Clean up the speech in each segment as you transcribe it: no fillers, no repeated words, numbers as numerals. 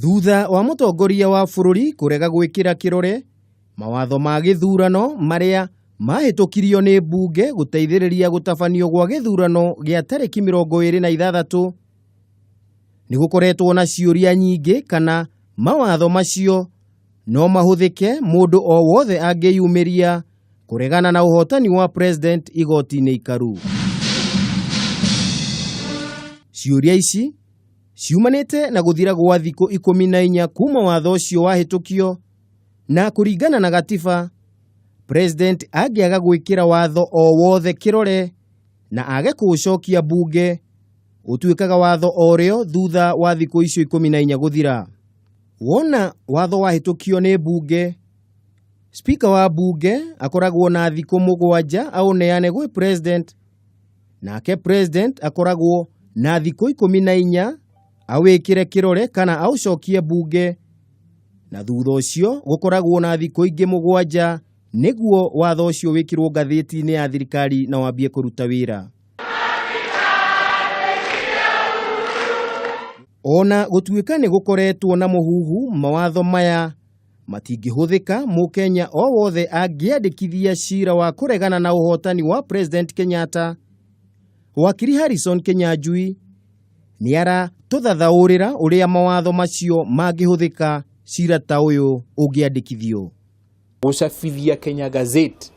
Thutha wa mũtongoria wa bũrũri kũrega gwĩkĩra kĩrore mawatho ma gĩthurano marĩa mahĩtũkirio nĩ mbunge gũteithĩrĩria gũtabanio gwa gĩthurano gĩa tarĩki 26, nĩ gũkoretwo na ciũria nyingĩ kana mawatho macio no mahũthĩke mũndũ o wothe angĩyumĩria kũregana na ũhotani wa president igoti-inĩ ikaru. Ciũria ici ciumanĩte na gũthira gwa thikũ 14 kuma watho ũcio wahĩtũkio, na kũringana na gatiba, president angĩaga gwĩkĩra watho o wothe kĩrore na age kũũcokia mbunge, ũtuĩkaga watho o rĩo thutha wa thikũ icio 14 gũthira. Wona watho wahĩtũkio nĩ mbunge, spika wa mbunge akoragwo na thikũ 7 aũneane gwĩ president, nake president akoragwo na thikũ 14 awĩkĩre kĩrore kana aũcokie mbunge, na thutha ũcio gũkoragwo na thikũ ingĩ 7 nĩguo watho ũcio wĩkĩrwo ngathĩti-inĩ ya thirikari na wambie kũruta wĩra. Ona gũtuĩka nĩ gũkoretwo na mũhuhu, mawatho maya matingĩhũthĩka mũkenya o wothe angĩandĩkithia cira wa kũregana na ũhotani wa President Kenyatta. Wakiri Harrison Kinyanjui nĩ aratũthathaũrĩra ũrĩa mawatho macio mangĩhũthĩka cira ta ũyũ ũngĩandĩkithio. Gũcabithia Kenya Gazette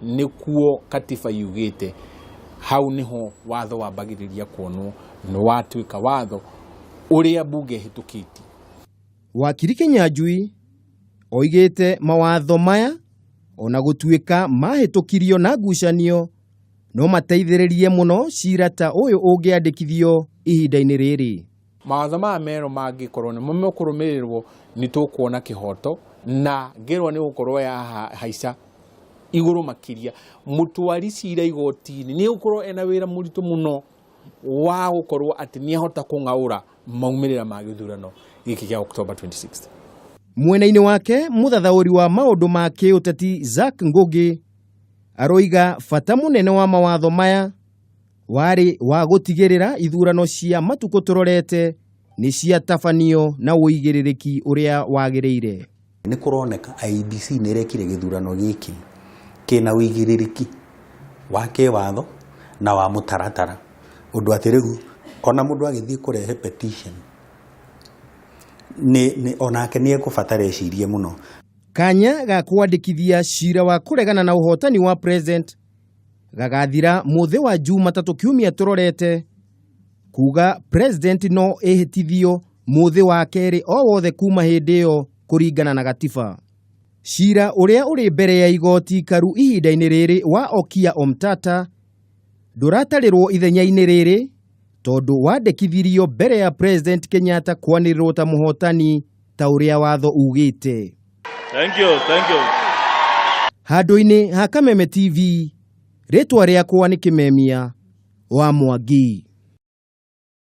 nĩkuo katiba yugĩte, hau nĩho watho wambagĩrĩria kuonwo nĩ watuĩka watho ũrĩa mbunge ĩhĩtũkĩtie. Wakiri Kinyanjui oigĩte mawatho maya ona gũtuĩka mahĩtũkirio na ngucanio no mateithĩrĩrie mũno cira ta ũyũ ũngĩandĩkithio ihinda-inĩ rĩrĩ. Mawatho maya merũ mangĩkorwo nĩmo mekũrũmĩrĩrwo, nĩ tũkuona kĩhoto na ngerwa nĩ gũkorwo ya haica igũrũ makĩria. Mũtwari cira igoti-inĩ nĩ egũkorwo ena wĩra mũritũ mũno wa gũkorwo atĩ nĩ ahota kũng'aũra maumĩrĩra ma gĩthurano gĩkĩ kĩa October 26. Mwena-inĩ wake mũthathaũri wa maũndũ ma kĩũteti Zack Ngugi aroiga bata mũnene wa mawatho maya warĩ wa gũtigĩrĩra ithurano cia matukũ tũrorete nĩ ciatabanio na ũigĩrĩrĩki ũrĩa wagĩrĩire. Nĩ kũroneka IEBC nĩ ĩrekire gĩthurano gĩkĩ kĩna ũigĩrĩrĩki wa kĩwatho na wa mũtaratara, ũndũ atĩ rĩu ona mũndũ agĩthiĩ kũrehe petition onake nĩ ekũbatara ecirie mũno. Kanya ga kwandĩkithia cira wa kũregana na ũhotani wa president gagathira mũthĩ wa Jumatatũ kiumia tũrorete, kuga president no ĩhĩtithio mũthĩ wa kerĩ o wothe kuma hĩndĩ ĩyo kũringana na gatiba. Cira ũrĩa ũrĩ mbere ya igoti karu ihinda-inĩ rĩrĩ wa Okiya Omtata ndũratarĩrwo ithenya-inĩ rĩrĩ tondũ wandĩkithirio mbere ya President Kenyatta kwanĩrĩrwo ta mũhotani ta ũrĩa watho ugĩte. Thank you, thank you. Handũ-inĩ ha Kameme TV, rĩtwa rĩakwa nĩ Kĩmemia wa Mwangi.